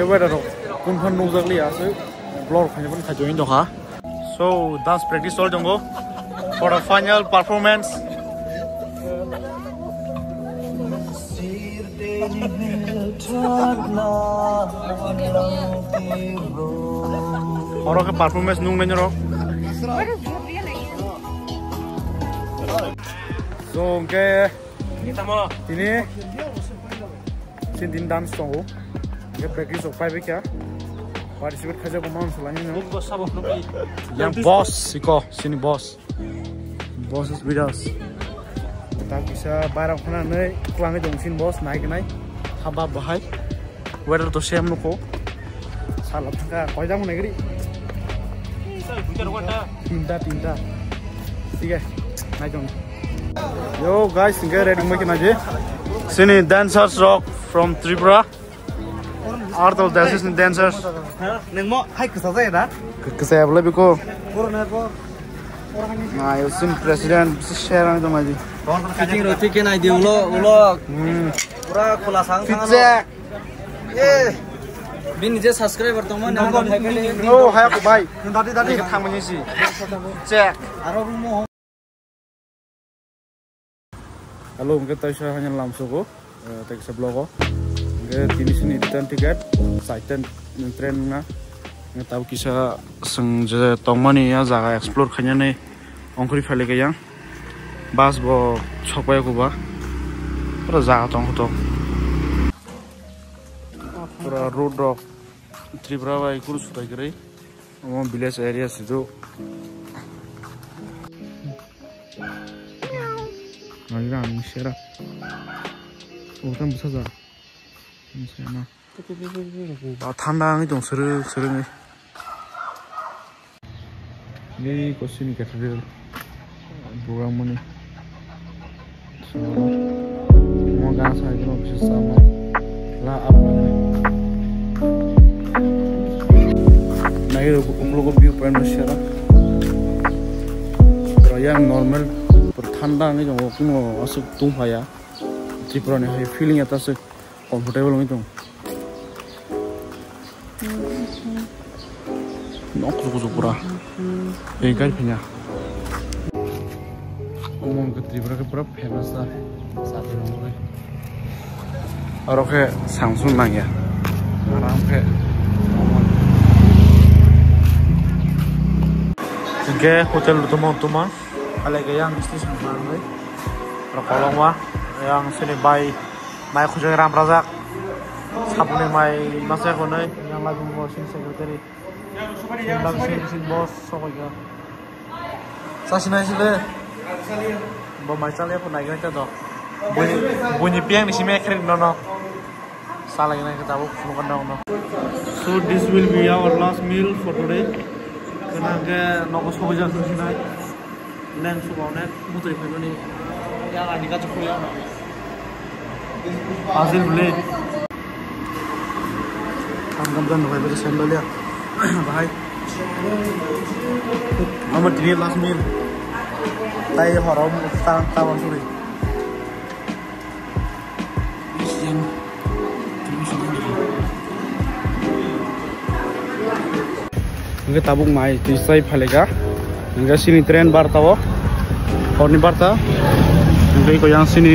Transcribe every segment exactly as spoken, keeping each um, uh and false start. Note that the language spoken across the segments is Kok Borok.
Weather rok kun phan nukjak liya aswk blur khaina phan khaito hin dokha. So dance practice chol tongo for the final performance. Oro khe performance nung nai norok. So hwnkhe tini sin din dance tongo. Hwnkhe practice rok paibai kha. Participate khaijak bo man salani no. Yang boss siko sini boss. Boss is with us. Ta kisa bairok khna nei kwlangwi tong sin boss nai gnai. Haba bahai. Weather to same nuko. Sala thangka koi jang nai gri. Tinta tinta. Thik hai. Nai tong. Yo guys, hwnkhe ready wngwi khna je. Sini dancers rok from Tripura. Artol dancers ni dancers. Nengmo hai kwsa jaya da? Kwsa ya bole biko. Nai usin president bisi share ang tong aji. Fitting rok thik khe nai di ulo ulo. Hmm. Pura khula sang sang. Fit check. Eh. Bini je subscriber tong mani. Oh hai ko bhai. Dadi dadi. Thang mani si. Check. Aro rumo. Hello, hwnkhe taisa haino lamsogo, eh, taisa vlog o. Hwnkhe tini sini return ticket, chaita train wngna. Hwnkhe tabuk kisa chwng je tongmani a jaga explore khainani ongkhorwi phailaikha yang. Bus bo sokpai kuba. Pura jaga tong khe to. Pura road rok Tripura bai kunu sutai kwrwi. Omo village area se do. Nai ra ang sera. O tam bwsa ja. Ang sera na. Ba thanda wngwi tong srwk srwk wngwi. Ni kosini cathedral. Bugang mani. So, mo gas hai kono bisa sama. La apa ni? Nai ro uplogo view point no share. Ro yang normal, pur thanda ni jong kuno asuk tung phaya. Tripura ni hai feeling ya ta asuk comfortable ngi tung. Nok kuchuk kuchuk pura. Ei gari phinya. Omo wngkha Tripura khe pura famous da. Chati rwngwi. Oro khe samsung nangya. Aram khe. Hwnkhe hotel rwtongma tongma. Halai khe yang station pharangwi. Oro kolokma. Yang sini bai. Mai khujui ram rajak. Sabuni mai masa khonoi. Yang lagu mo sini secretary. Sini lagu sini sini boss sokoi kha. Sasi nai sile. Bo mai chale pho nai gani ta do. Buni buni piang ni sime khrip no no. Salai nai khe tabuk phunukha nokno. So this will be our last meal for today. Kena ke nogo sogwi jak sinai. Leng suka onek mutui phaimani. Yang ani kachu khuli ano. Puzzle blade. Kam kam jan nukhai beri sandal ya. Bahai. Amo tini last meal. Tai horom ta ta bang suri. Hwnkhe tabuk mai twi chai phalika. Hwnkhe sini train barta o, horni barta. Hwnkhe iko yang sini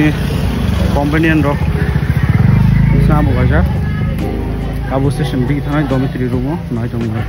companion rok. Sabo kaisa. Abo station bigi thanai dormitory room o nai tongwi.